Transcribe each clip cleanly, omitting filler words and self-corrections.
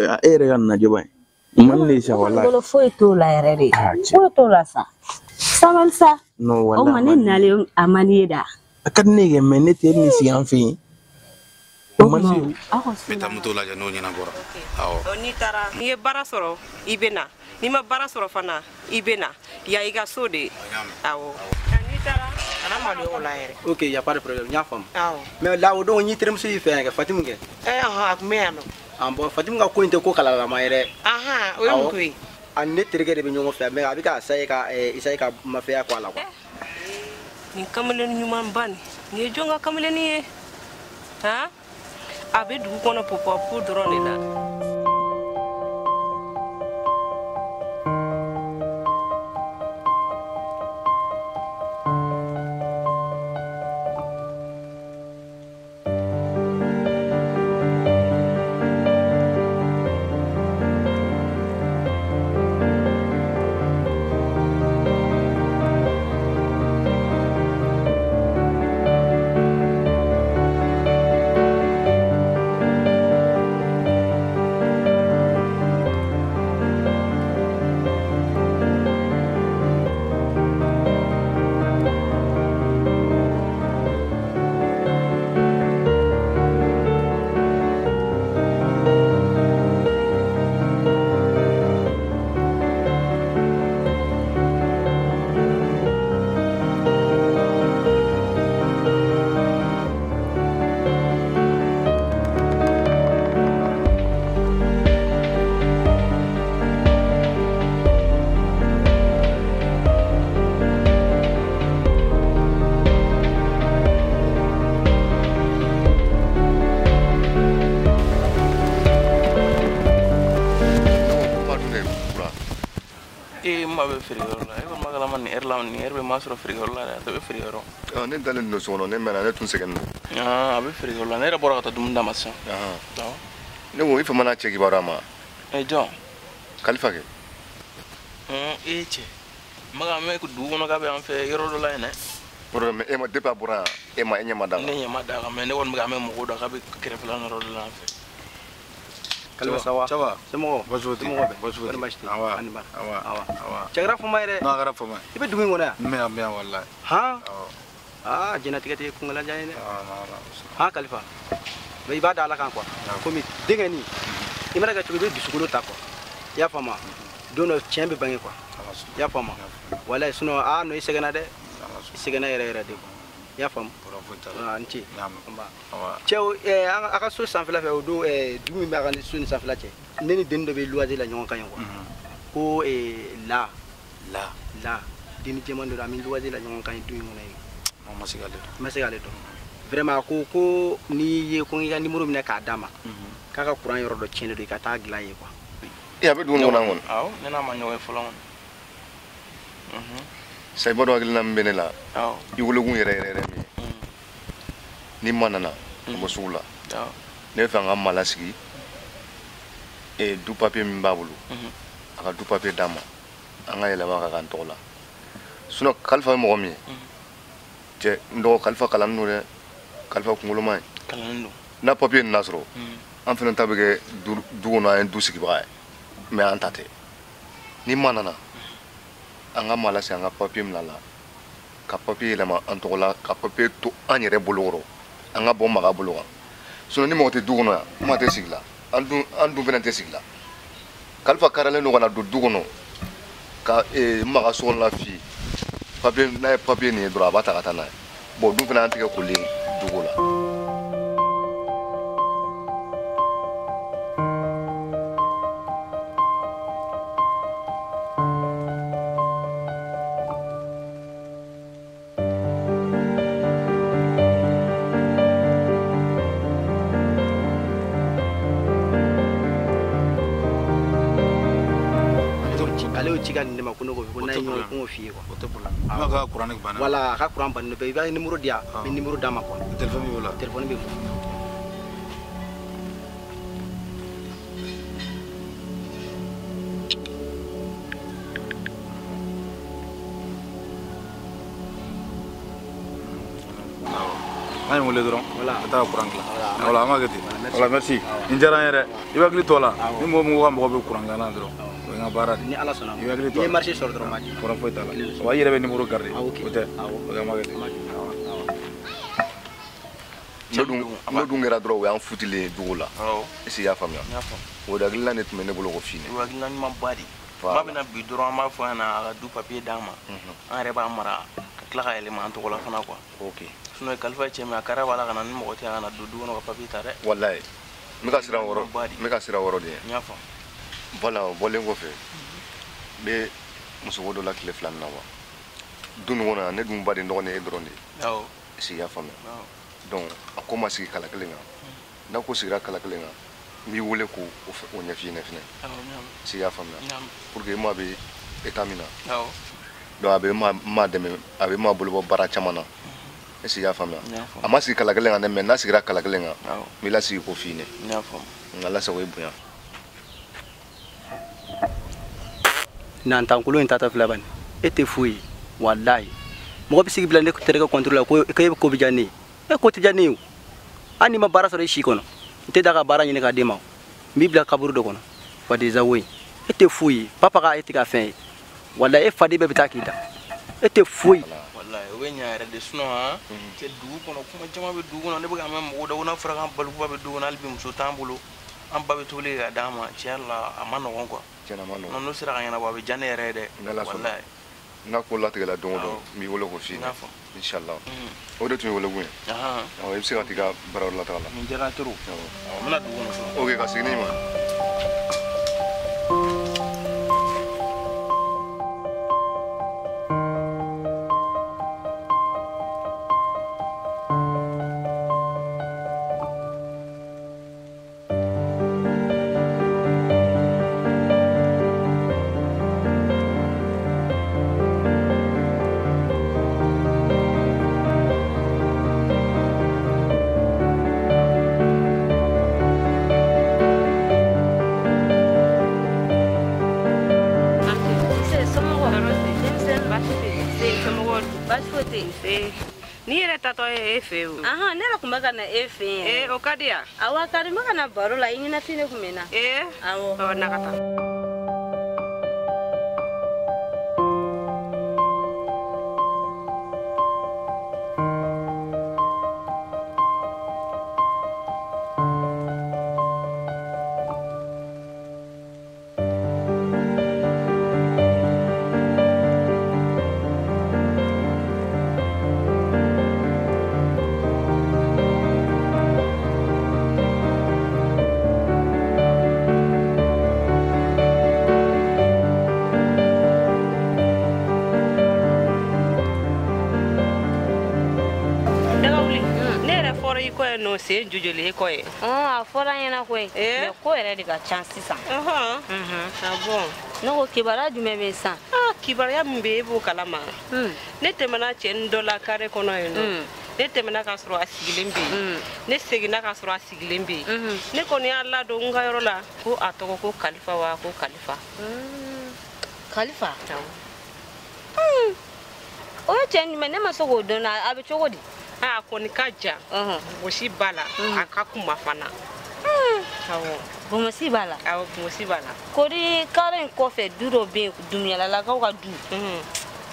E yɛrɛ ka najɔba in man ne sa walahi. Bolo foyi t'o la yɛrɛ de. Foyi t'o la sa. Sabali sa. Non walahi. O ma ne nalen a man di ye da. A ka di ne ye mais ne tɛ nin sigi an fɛ yen. O man di. N bɛ taa moto lajɛ n'o ɲɛnabɔra. Awɔ. N'i taara n'i ye baara sɔrɔ i bɛ na, n'i ma baara sɔrɔ fana i bɛ na, yan i ka so de ye. Awɔ. N'i taara kana maloya o la yɛrɛ. Ok, y a pas de problème, n y'a faamu. Awɔ. Mais là o don n y'i terimuso y'i fɛ yan kɛ Fatimu kɛ. Ɔhɔn, a tun bɛ yan nɔ. Ah bon, Fatimu ka ko in tɛ ko kalalama ye dɛ. Ahan, o ye mun ko ye? A ni ne terikɛ de bɛ ɲɔgɔn fɛ mais a bɛ ka essayer ka mafɛya kɔ a la quoi. Nin kamalenin ɲumanba nin, nin ye jɔn ka kamalenin ye? Han? A bɛ dugu kɔnɔ pɔpɔpu dɔrɔn de la. Ma sɔrɔ feerekɛyɔrɔ la dɛ, a tɛ bɛ feerekɛyɔrɔ. Ne dalen don so kɔnɔ, ne mɛnna, ne tun sɛgɛnnen don. A bɛ feerekɛyɔrɔ la, ne yɛrɛ bɔra ka taa dumuni d'a ma sisan. Ne ko i fa mana cɛ kibaruya ma. Jɔn? Kalifa kɛ. E cɛ, n bɛ ka mɛn dugu kɔnɔ k'a bɛ an fɛ yɔrɔ dɔ la yen dɛ. Yɔrɔ dɔ, mais e ma depuis a bɔra yan, e ma e ɲɛ ma d'a kan. Ne ɲɛ ma d'a kan, mais ne kɔni bɛ ka mɛn mɔgɔw da k'a bɛ kɛrɛfɛla yɔrɔ dɔ la an fɛ. Kalifa ça va? Ça va. Somɔgɔw? Baasi foyi tɛ. Somɔgɔw bɛ? Baasi foyi tɛ. Kɔni baasi tɛ? Awa. Ani baara. Awa. Awa. Awa. Cɛ kɛra fama ye dɛ. Non, a kɛra fama ye. I bɛ dugu in kɔnɔ yan? N bɛ yan, n bɛ yan walahi. Han? Awɔ. Aa, diɲɛlatigɛ tɛ kunkalajan ye dɛ. Awɔ, awɔ. Han Kalifa. Mais i b'a da Ala kan quoi. Komi denkɛ nin, i mana kɛ cogo i bɛ dusukolo ta quoi. I y'a faamu wa? Don dɔ tiɲɛ bɛ bange quoi. I y'a faamu wa? Walahi sinon aa non i sɛgɛnna dɛ. I sɛgɛnna yɛrɛ yɛrɛ de quoi. I y'a faamu? A ni ce. Cɛw, a ka so sanfɛla fɛ o don dugu min bɛ a ka so ni sanfɛla cɛ, ne ni denni dɔ bɛ luwanse la ɲɔgɔn kan yen quoi. Ko la. La. La. Denni jɛman dɔ don, an bɛ luwanse la ɲɔgɔn kan yen du in kɔnɔ yen. Ma se k'ale dɔn. Ma se k'ale dɔn. Vraiment a ko ko n'i ye ko n k'i ka numéro minɛ k'a d'a ma, k'a ka courant yɔrɔ dɔ tiɲɛnen don i ka taa dilan yen quoi. A bɛ dugu in kɔnɔ yan kɔni. Awɔ, ne n'a ma ɲɔgɔn ye fɔlɔ kɔni. Sa i b'a dɔn hakilina min bɛ ne la, i wolokun yɛrɛ yɛrɛ yɛrɛ min ye, ni ma nana ka bɔ sugu la, ne bɛ fɛ an ka maa lasigi, du papier min b'a bolo, a ka du papier d'a ma, an ka yɛlɛma ka k'an tɔgɔ la. Sinon Kalifa ye mɔgɔ min ye, cɛ n dɔgɔ Kalifa kalannen don dɛ, Kalifa kunkolo man ɲi. Kalannen don. N'a papier nana sɔrɔ, an fana ta bɛ kɛ du kɔnɔ, an ye du sigibaga ye, mais an ta tɛ. Ni ma nana, an ka maa lasigi an ka papier minɛ a la, ka papier yɛlɛma an tɔgɔ la, ka papier to an yɛrɛ bolo kɔrɔ, an ka bɔ Maga bolo kan. Sinon ni mɔgɔ tɛ du kɔnɔ yan, maa tɛ sigi la, an dun fana tɛ sigi la. Kalifa karalen don ka na don du kɔnɔ, ka Maga so kɔnɔna f'i ye, papier n'a ye papier nin ye dɔrɔn a b'a ta ka taa n'a ye. Bon dun fana y'an tigɛ kolen dugu la. Ale y'o ci ka nin ne ma ko ne k'o ko n'a ye ɲɔgɔn ye ko n k'o f'i ye quoi. O tɛ problème. A ka courant banna. Voilà, a ka courant bannen bɛ, i b'a numéro di yan, n bɛ numéro d'a ma quoi. Téléphone b'i bolo? Téléphone bɛ n bolo. N'a ye n wele dɔrɔn ka taa kuran dilan. Voilà, an b'a kɛ ten. Voilà, merci. Nin diyara n ye dɛ. I bɛ hakili to a la. Ni mɔgɔ min ko ka mɔgɔ bɛ kuran dilan na dɔrɔn, o ye n ka baara de ye. Ni Ala sɔnna. I bɛ hakili to a la. N'i ye marché sɔrɔ dɔrɔn n b'a di. Kuran foyi t'a la. Wa i yɛrɛ bɛ numéro garder. O tɛ. Ok, an b'a kɛ ten. N'o dun kɛra dɔrɔn, o y'an futilen ye dugu la. Est ce que i y'a faamuya? O de hakilina de tun bɛ ne bolo k'o f'i ɲɛna. O hakilina ɲumanba de. Ba bɛna bi dɔrɔn, an b'a fɔ a ɲɛna a ka du papier d'an ma. An yɛrɛ b'a mara ka tila ka yɛlɛma an tɔgɔ la fana quoi. Ok. Sinon Kalifa ye cɛ min ye, a kari b'a la ka na ni mɔgɔ tɛ a ka na don du kɔnɔ ka papier ta dɛ. Walayi. N bɛ ka siran o yɔrɔ, n bɛ ka siran o yɔrɔ de ɲɛ. N y'a faamu. Voilà, o bɔlen kɔfɛ, n bɛ musoko dɔ la tile 2 nin na wa. Du nin kɔnɔ yan, ne dun ba de dɔgɔnin ye e dɔrɔn de ye. Awɔ. Est ce que i y'a faamuya? Donc a ko ma sigi kala kelen kan. N'a ko sigira kala kelen kan, n b'i wele k'o ɲɛf'i ɲɛna fɛnɛ. Est ce que i y'a faamuya? Pour que e ma bɛ état min na. Donc a bɛ ma dɛmɛ, a bɛ ma bolo bɔ baara caman na. Est ce que i y'a faamuya? A ma sigi kala kelen kan dɛ, mais n'a sigira kala kelen kan, n b'i lasigi k'o f'i ɲɛna. Nka Ala sago i bonya. Nantankolon in taatɔ filɛ bani, e tɛ foyi ye walayi. Mɔgɔ bɛ sigi bila ne terikɛ contre la ko e bɛ ko bɛ diya ne ye. E ko tɛ diya ne ye o. Hali n'i ma baara sɔrɔ i si kɔnɔ, n tɛ da ka baara ɲini k'a d'e ma o. N b'i bila kaburu dɔ kɔnɔ fadensawo in. E tɛ foyi ye, papa ka e tɛ ka fɛn ye. Walayi e faden bɛɛ bɛ taa k'i da. E tɛ foyi. Walayi o bɛ ɲa yɛrɛ de, sinon han cɛ dugu kɔnɔ kuma caman bɛ dugu kɔnɔ, ne bɛ ka mɛn mɔgɔw da ko n'a fɔra k'an balikuba bɛ du kɔnɔ, hali bi muso t'an bolo, an ba bɛ tobili kɛ ka d'an ma, tiɲɛ yɛrɛ la a ma nɔgɔn quoi. Tiɲɛ na a ma nɔgɔn. N'o sera ka ɲɛnabɔ a bɛ diya ne yɛrɛ ye dɛ. N'Ala sɔnna. Walayi. N'a ko latigɛla don o don, n b'i wele k'o f'i ɲɛna. Inshallah. O de tun ye welekun ye. Awɔ, i bɛ se ka t'i ka baarayɔrɔ la taga la. Nin diyara n trop. Awɔ, n bɛna dugu kɔnɔ fɔlɔ. Ok, ka segin n'i ma. Ni yɛrɛ tatɔ ye e fɛ yen o. Ahan, ne yɛrɛ tun bɛ ka na e fɛ yen. Ee, o ka di yan. Awɔ, a ka di, n bɛ ka na baro la, i ɲɛnafin de tun bɛ n na. Ee. Awɔ. Ɔ, na ka taa. Sen jojoli e kɔ ye. A fɔra n ɲɛna koyi. Mais ko yɛrɛ de ka ca sisan. Ah bon. Ne ko kibaruya jumɛn bɛ yen sisan? Ah, kibaruya min bɛ yen, e b'o kalama. Ne tɛmɛna cɛnin dɔ la carré kɔnɔ yen nɔ. Ne tɛmɛna k'a sɔrɔ a sigilen bɛ yen. Ne seginna k'a sɔrɔ a sigilen bɛ yen. Ne kɔni y'a ladon n ka yɔrɔ la ko a tɔgɔ ko Kalifa wa ko Kalifa. Kalifa? Awɔ. O ye cɛ jumɛn? Ne ma se k'o dɔn, a bɛ cogo di? A kɔni ka jan. Gosi b'a la, a ka kunba fana. Awɔ. Gosi b'a la? Awɔ, gosi b'a la. Kori kare in kɔfɛ du dɔ bɛ yen, Dumuyalakaw ka du.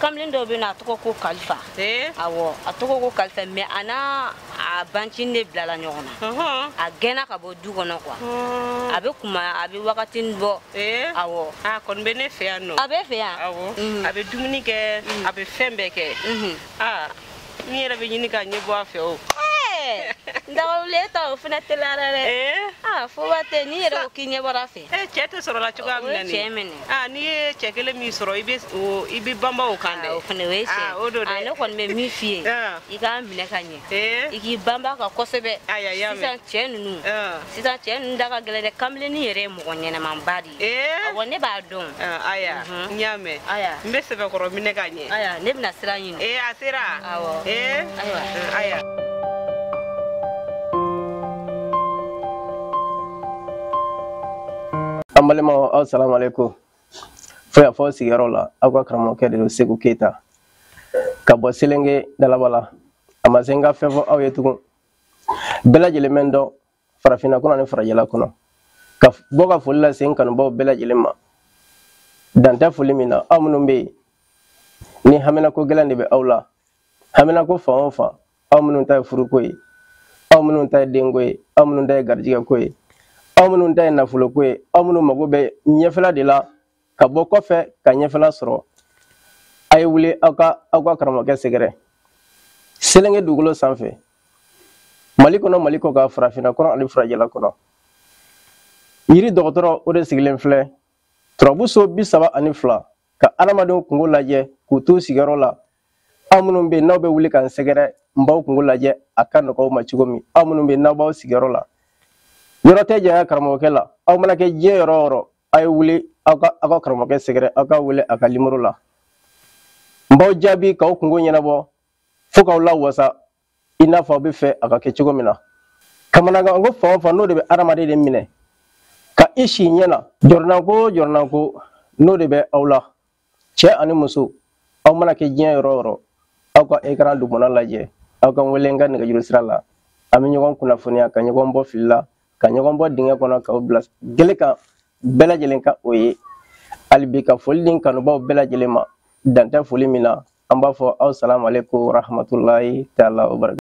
Kamalen dɔ bɛ yen nɔ, a tɔgɔ ko Kalifa. Awɔ, a tɔgɔ ko Kalifa, mais a n'a a bancinin de bilala ɲɔgɔn na. A gɛnna ka bɔ du kɔnɔ quoi. A bɛ kuma, a bɛ wagatinin bɔ. Awɔ. A kɔni bɛ ne fɛ yan nɔ. A bɛ fɛ yan? Awɔ. A bɛ dumuni kɛ, a bɛ fɛn bɛɛ kɛ. Aa. N yɛrɛ bɛ ɲini ka ɲɛ bɔ a fɛ o. N dagawuli e ta o fana teliyara dɛ. Aa, foba tɛ, n'i yɛrɛ ko k'i ɲɛ bɔra a fɛ. Cɛ tɛ sɔrɔ la cogoya min na nin. O ye tiɲɛ minɛ. Aa, n'i ye cɛ kelen min sɔrɔ, i bɛ banba o kan dɛ. O fana o ye tiɲɛ. Aa, o don dɛ. Ne kɔni bɛ min f'i ye, i k'a minɛ ka ɲɛ. I k'i banba a kan kosɛbɛ. Ayiwa, i y'a mɛn. Sisan cɛ ninnu da ka gɛlɛn dɛ, kamelennin yɛrɛ ye mɔgɔ ɲɛnɛmanba de ye. Awɔ, ne b'a dɔn. Ayiwa, n y'a mɛn. Ayiwa. N bɛ sɛbɛkɔrɔ minɛ ka ɲɛ. Ayiwa, ne bɛna sira ɲini. A sera. Awɔ. Ayiwa. Ayiwa. An balimaw, aw salamu aleykum. Fo yan fɔ sigiyɔrɔ la, aw ka karamɔgɔkɛ de don, Seku Keyita, ka bɔ Selenge Dalaba la. A ma se n ka fɛn fɔ aw ye tugun. Bɛɛ lajɛlen bɛ n dɔn farafinna kɔnɔ ani farajɛla kɔnɔ. Ka bɔ ka foli lase n kanubaw bɛɛ lajɛlen ma. Dan tɛ foli min na, aw minnu bɛ yen ni haminako gɛlɛn de bɛ aw la, haminako fan o fan, aw minnu ta ye furuko ye, aw minnu ta ye denko ye, aw minnu ta ye garijɛgɛko ye, aw minnu ta ye nafoloko ye, aw minnu mago bɛ ɲɛfɛla de la ka bɔ kɔfɛ ka ɲɛfɛla sɔrɔ, a ye wuli aw ka karamɔgɔkɛ sɛgɛrɛ Selenge dugukolo sanfɛ, Mali kɔnɔ, Mali kɔ kan, farafinna kɔnɔ ani farajɛla kɔnɔ. Yiri dɔgɔtɔrɔ o de sigilen filɛ turabu so 32 ka adamadenw kungo lajɛ k'u t'u sigiyɔrɔ la. Aw minnu bɛ yen n'aw bɛ wuli ka n sɛgɛrɛ, n b'aw kungo lajɛ a ka nɔgɔ aw ma cogo min. Aw minnu bɛ yen n'aw b'aw sigiyɔrɔ la, yɔrɔ tɛ janya karamɔgɔkɛ la. Aw mana kɛ diɲɛ yɔrɔ o yɔrɔ, a ye wuli aw ka karamɔgɔkɛ sɛgɛrɛ, aw ka wele a ka nimoro la. N b'aw jaabi k'aw kungo ɲɛnabɔ fo k'aw lawasa i n'a fɔ aw bɛ fɛ a ka kɛ cogo min na. Kamanagan ko fan o fan n'o de bɛ adamaden de minɛ ka i si ɲɛ na, jɔrɔnanko n'o de bɛ aw la, cɛ ani muso, aw mana kɛ diɲɛ yɔrɔ o yɔrɔ, aw ka écran dugumana lajɛ, aw ka n wele n ka nɛgɛjuru sira la. An bɛ ɲɔgɔn kunnafoniya ka ɲɔgɔn bɔ fili la, ka ɲɔgɔn bɔ dingɛ kɔnɔ, k'aw bila gele kan bɛɛ lajɛlen ka o ye. Hali bi ka foli di n kanubaw bɛɛ lajɛlen ma, dan tɛ foli min na. An b'a fɔ aw salamu aleykum rahmatulahi taala wa barakatuh.